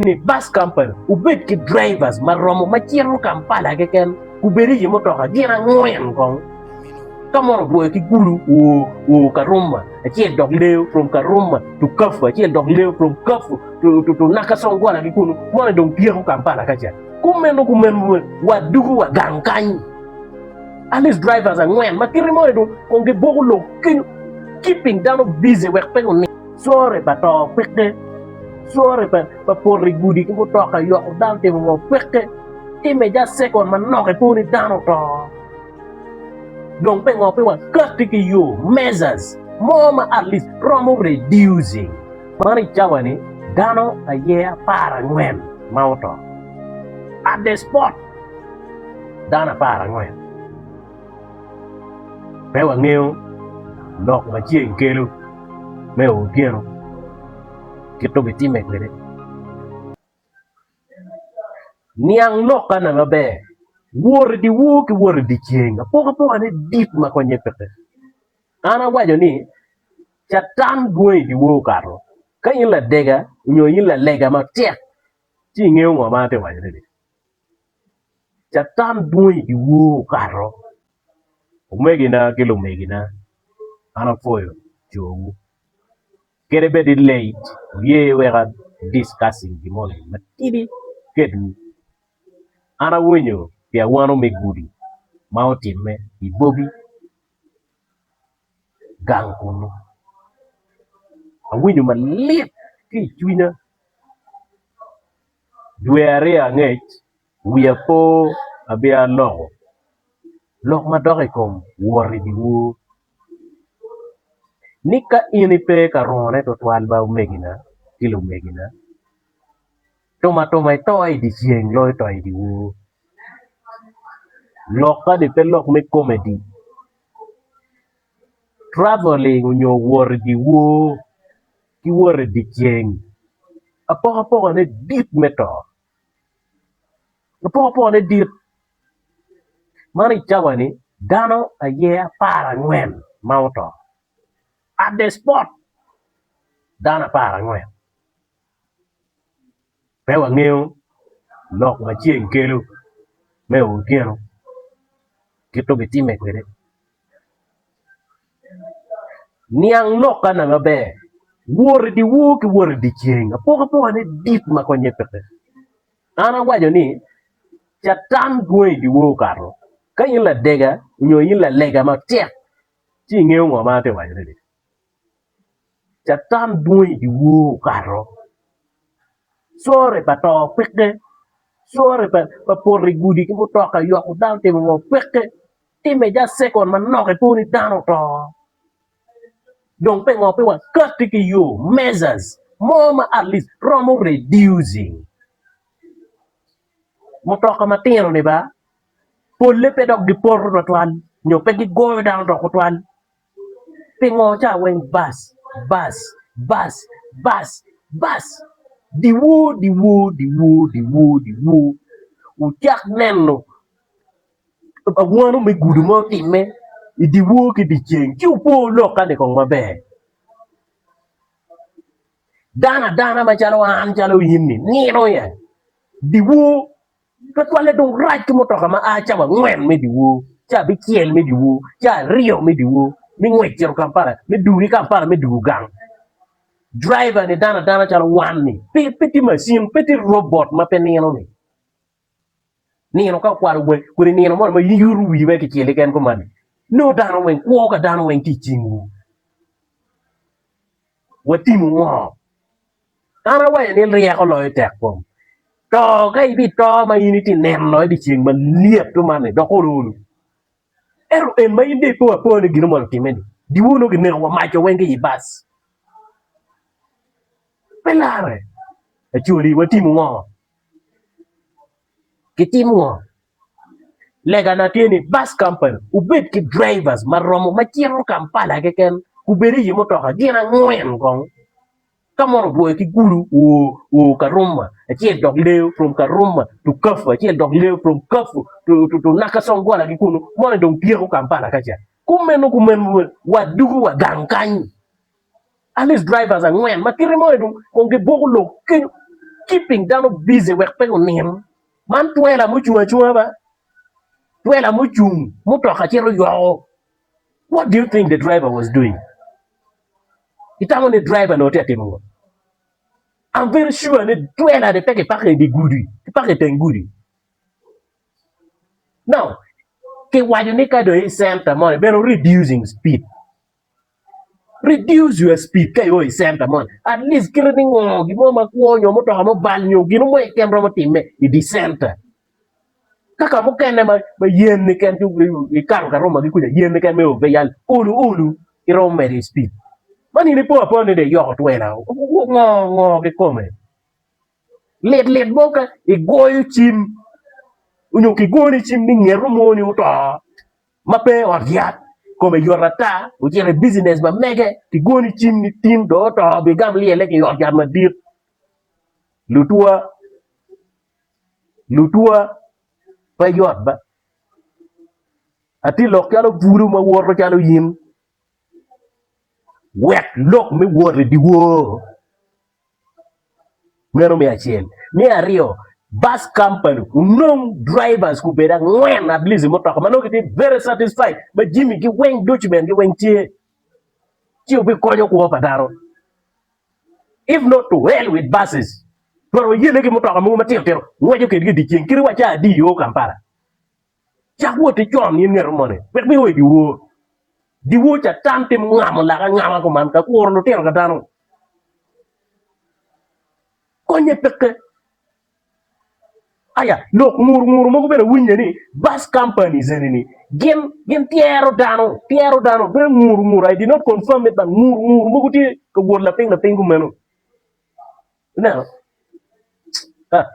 Ni bus company obed ki drivers ma romo ma cito Kampala keken gubedo i mutoka gin angwen kong ka mono odwoyo ki Gulu oo oo Karuma acel dok Leo from Karuma to Kafu acel dok Leo from Kafu to to to Nakasongola ki kunu mono dong tyeko Kampala ka ca kumeno kumeno wadugo wa gang kany at least drivers angwen ma kite moni dong kong giboko lok kenyo keeping dano busy wek pe guni Core pa to peke, core pa poto i gudi ki mutoka yoko dano timo ngo peke, time just second manok ipo ni dano oto. Dong pingo pe wakati ki yo, measures, mo ma at least romo reducing. Man i cawa ni dano aye 14 ma oto at the spot dano 14. Pe wangeyo lok ma ceng kelo me otyeno kit ma obitimme kwede. Niang lokane maber, wot i dyewor ki wot i dyeceng apokapokane dit ma konye peke. An awaco ni Catan dwong i dyewor okato. Ka in ladega nyo in lalega matek ci ingeyo ngo ma atye ka wacone-ni. Catan dwong i dyewor okato omegina ki lumegina an apwoyo cowu kadi bed ni late wuye wek a discussing gin moni matidi kedwu an awinyo pi awano me gudi ma otimme i Bobi gang kunu awinyo malit ki i cwinya. Dwe aryo angec, wiya po abia aloko lok madok i kom wot i dyewor ni ka in ipe ka rune twatwal ba omegina ki lumegina, tumatuma ito i dyeceng loyo to i dyewor. Lokka-ni pe lok me komedi, traveling nyo wot i dyewor ki wot i dyeceng apokapokane dit me to apokapokane dit man i cawa-ni dano aye 14 ma oto at the spot dano 14 pe wangeyo lok ma ceng kelo me otyeno kit ma obitimme kwede. Niang lokane maber, wot i dyewor ki wot i dyeceng apokapokane dit ma konye peke. An awaco ni Catan dwong i dyewor okato. Ka in ladega nyo in lalega matek ci ingeyo ngo ma atye ka wacone-ni. Catan dwong i dyewor okato. Core pa to peke, core pa poto i gudi ki mutoka yoko dano timo ngo peke. Timme just second manok ipo ni dano oto. Dong pingo pe wakati ki yo, measures, mo ma at least romo reducing mutoka matino ni ba polle pe dok gipoto twatwal nyo pe gigoyo dano dok tutwal. Pingo ca weng bus, bus, bus, bus, bus, dyewor, dyewor, dyewor, dyewor, dyewor, wucak neno awano me gudo ma otimme i dyewor ki dyeceng ci wupo lokka-ni kong maber. Dano adana macalo an calo in-ni nino iye dyewor twatwalle dong rac ki mutoka ma a cawa angwen me dyewor, ca abicel me dyewor, ca aryo me dyewor me ngwec cito Kampala me dugo ki Kampala me dugo gang. Driver-ni dano adana calo wan-ni pe tye macin pe tye robot ma pe nino-ni. Nino ka okwalo weng kodi nino mo ma yuto wii mere kicel keken kuman-ni nongo dano weng kwo ka dano weng tye i cingwu watimo ngo? An awaco ni ryeko loyo tek kom to ka ibito ma in itye neno i dyeceng malyet kuman-ni dok olo olo ento en ma in dong ipo apoya ni gin mo otimme-ni dyewor nongo kineko wa maco weng ki i bac pe larre actually watimo ngo? Kitimo ngo? Legana tye ni bus company obed ki drivers ma romo ma cito Kampala keken gubedo i mutoka gin angwen kong ka mono odwoyo ki Gulu oo oo Karuma acel dok Leo from Karuma to Kafu acel dok Leo from Kafu to to Nakasongola ki kunu mono dong tyeko Kampala ka ca kumeno kumeno wadugo wa gang kany. At least drivers angwen ma kite moni dong kong giboko lok kenyo. keeping dano busy wek pe gunin. Man twela mucung acunga ba? Twela mucung mutoka cito yoko. What do you think the driver was doing? Itamo ni driver onongo tye ka timo ngo? I'm very sure ni twela ni pe kipako i dye gudi, kipako i teng gudi. Now, kiwaco ni ka dong i center moni bene reducing speed. Reduce your speed ka io i center moni. At least kite ni ngo gin mo ma kwo nyo mutoka mubal nyo gin mo keken romo timme i di center. Ka ka mukene ma ma yen keken ikato ka romo ki kuca yen keken me obe yal olu olu iromo medo i speed. Man in ipo apoya ni dong iyoko twela ngo ngo kikome. Lit lit mo ka igoyo cim onyo kigoni cim ni ngeto moni oto ma pe i ot yat kome yot ata ocito i business ma mege kigoni cim ni tin dong oto bigam lyelle ki i ot yat madit lutwa lutwa pe yot ba atye lok calo bulu ma woto calo in wek lok me wot i dyewor. Meno me acel. Me aryo, bus company onong drivers gubed angwen at least i mutoka ma nongo gitye very satisfied ma jami gi weng document gi weng tye ci obikonyo kwo pa dano. If not to hell with buses. Twero wayelle ki mutoka mogo matino tino ngweco kedgi i dyeceng kadi wa ca adi i o Kampala. Cak wot ki con in ngeto moni wek pe iwe dyewor. Dyewor catan timo ngamo lak angama kuman ka kuro lutino ka dano. Konye peke. Aya, lok nguru nguru mogo bene awinyo ni bus companies eni ni gin gin tyero dano, tyero dano bene nguru nguru I did not confirm it but nguru nguru mogo tye ka wot lapiny lapiny kumeno. Ineno? Ah.